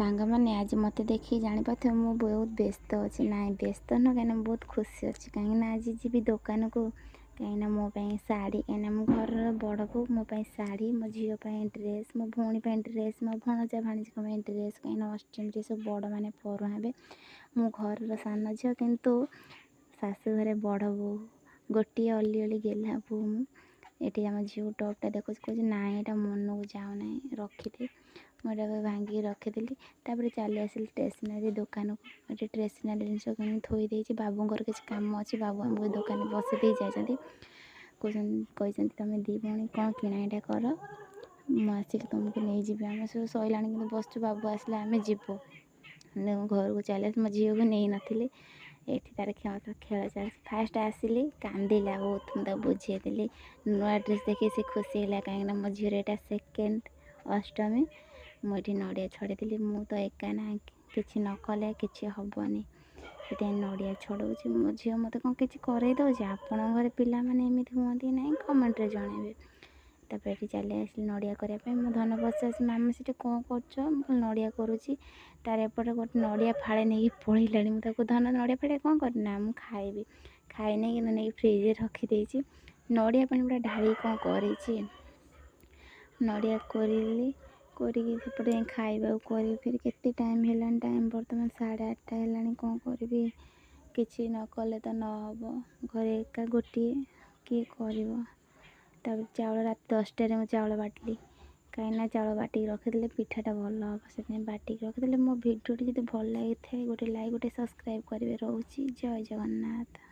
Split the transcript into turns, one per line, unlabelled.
ସାଙ୍ଗମାନେ, ଆଜି ମୋତେ ଦେଖିକି ଜାଣିପାରୁଥିବେ ମୁଁ ବହୁତ ବ୍ୟସ୍ତ ଅଛି। ନାଇଁ, ବ୍ୟସ୍ତ ନୁହଁ, କାହିଁକିନା ମୁଁ ବହୁତ ଖୁସି ଅଛି। କାହିଁକିନା ଆଜି ଯିବି ଦୋକାନକୁ, କାହିଁକିନା ମୋ ପାଇଁ ଶାଢ଼ୀ, କାହିଁକିନା ମୁଁ ଘରର ବଡ଼ ବୋହୂ। ମୋ ପାଇଁ ଶାଢ଼ୀ, ମୋ ଝିଅ ପାଇଁ ଡ୍ରେସ୍, ମୋ ଭଉଣୀ ପାଇଁ ଡ୍ରେସ୍, ମୋ ଭଣଜା ଭାଣିଜୀଙ୍କ ପାଇଁ ଡ୍ରେସ୍। କାହିଁକିନା ଅଷ୍ଟମୀରେ ସବୁ ବଡ଼ମାନେ ପରୁହାଁ ହେବେ। ମୁଁ ଘରର ସାନ ଝିଅ, କିନ୍ତୁ ଶାଶୁ ଘରେ ବଡ଼ ବୋହୂ। ଗୋଟିଏ ଅଲି ଅଳି ଗେହ୍ଲା ବୋହୂ ମୁଁ। ଏଠି ଆମ ଝିଅକୁ ଟପ୍ଟା ଦେଖାଉଛି, କହୁଛି, "ନାଇଁ, ଏଇଟା ମନକୁ ଯାଉନାହିଁ, ରଖିଦେ।" ମୁଁ ଏଇଟାକୁ ଭାଙ୍ଗିକି ରଖିଦେଲି। ତାପରେ ଚାଲି ଆସିଲି ଷ୍ଟେସନାରୀ ଦୋକାନକୁ। ଏଠି ଷ୍ଟେସନାରୀ ଜିନିଷ କିଣିକି ଥୋଇ ଦେଇଛି। ବାବୁଙ୍କର କିଛି କାମ ଅଛି, ବାବୁ ଆମକୁ ଦୋକାନରେ ବସେଇ ଦେଇ ଯାଇଛନ୍ତି। କହୁଛନ୍ତି, କହିଛନ୍ତି, "ତମେ ଦୁଇ ଭଉଣୀ କ'ଣ କିଣା ଏଇଟା କର, ମୁଁ ଆସିକି ତୁମକୁ ନେଇଯିବି।" ଆମେ ସବୁ ସରିଲାଣି, କିନ୍ତୁ ବସିଛୁ। ବାବୁ ଆସିଲେ ଆମେ ଯିବୁ। ଘରକୁ ଚାଲି ଆସି ମୋ ଝିଅକୁ ନେଇନଥିଲି। ଏଠି ତାର ଖେଳ ଖେଳ ଚାଲିଛି। ଫାଷ୍ଟ ଆସିଲି, କାନ୍ଦିଲା ବହୁତ। ମୁଁ ତାକୁ ବୁଝେଇଦେଲି। ନୂଆ ଡ୍ରେସ୍ ଦେଖି ସେ ଖୁସି ହେଲା, କାହିଁକିନା ମୋ ଝିଅର ଏଇଟା ସେକେଣ୍ଡ ଅଷ୍ଟମୀ। ମୁଁ ଏଠି ନଡ଼ିଆ ଛଡ଼େଇଦେଲି। ମୁଁ ତ ଏକା ନା, କିଛି ନ କଲେ କିଛି ହେବନି, ସେଥିପାଇଁ ନଡ଼ିଆ ଛଡ଼ଉଛି। ମୋ ଝିଅ ମୋତେ କ'ଣ କିଛି କରେଇ ଦେଉଛି? ଆପଣଙ୍କ ଘରେ ପିଲାମାନେ ଏମିତି ହୁଅନ୍ତି ନାହିଁ? କମେଣ୍ଟରେ ଜଣାଇବେ। ତାପରେ ଏଠି ଚାଲି ଆସିଲି ନଡ଼ିଆ କରିବା ପାଇଁ। ମୋ ଧନ ପଚାରୁଛି, "ମାମା, ସେଠି କ'ଣ କରୁଛ?" ମୁଁ କହିଲି, "ନଡ଼ିଆ କରୁଛି।" ତାର ଏପଟେ ଗୋଟେ ନଡ଼ିଆ ଫାଳେ ନେଇକି ପଳେଇଲାଣି। ମୁଁ ତାକୁ, "ଧନ, ନଡ଼ିଆ ଫାଳେ କ'ଣ କରିବି?" "ନା, ମୁଁ ଖାଇବି।" ଖାଇନି, କିନ୍ତୁ ନେଇକି ଫ୍ରିଜରେ ରଖିଦେଇଛି। ନଡ଼ିଆ ପାଣି ପୁରା ଢାଳିକି କ'ଣ କରିଛି। ନଡ଼ିଆ କୋରିଲି, କୋରିକି ସେପଟେ ଯାଇ ଖାଇବାକୁ କରିବି। ଫେରେ କେତେ ଟାଇମ୍ ହେଲାଣି? ଟାଇମ୍ ବର୍ତ୍ତମାନ 8:30 ହେଲାଣି। କ'ଣ କରିବି? କିଛି ନ କଲେ ତ ନ ହେବ। ଘରେ ଏକା ଗୋଟିଏ, କିଏ କରିବ? ତାପରେ ଚାଉଳ, ରାତି 10ଟାରେ ମୁଁ ଚାଉଳ ବାଟିଲି, କାହିଁକିନା ଚାଉଳ ବାଟିକି ରଖିଦେଲେ ପିଠାଟା ଭଲ ହେବ, ସେଥିପାଇଁ ବାଟିକି ରଖିଦେଲେ। ମୋ ଭିଡ଼ିଓଟି ଯଦି ଭଲ ଲାଗିଥାଏ, ଗୋଟେ ଲାଇକ୍, ଗୋଟେ ସବସ୍କ୍ରାଇବ୍ କରିବେ। ରହୁଛି, ଜୟ ଜଗନ୍ନାଥ।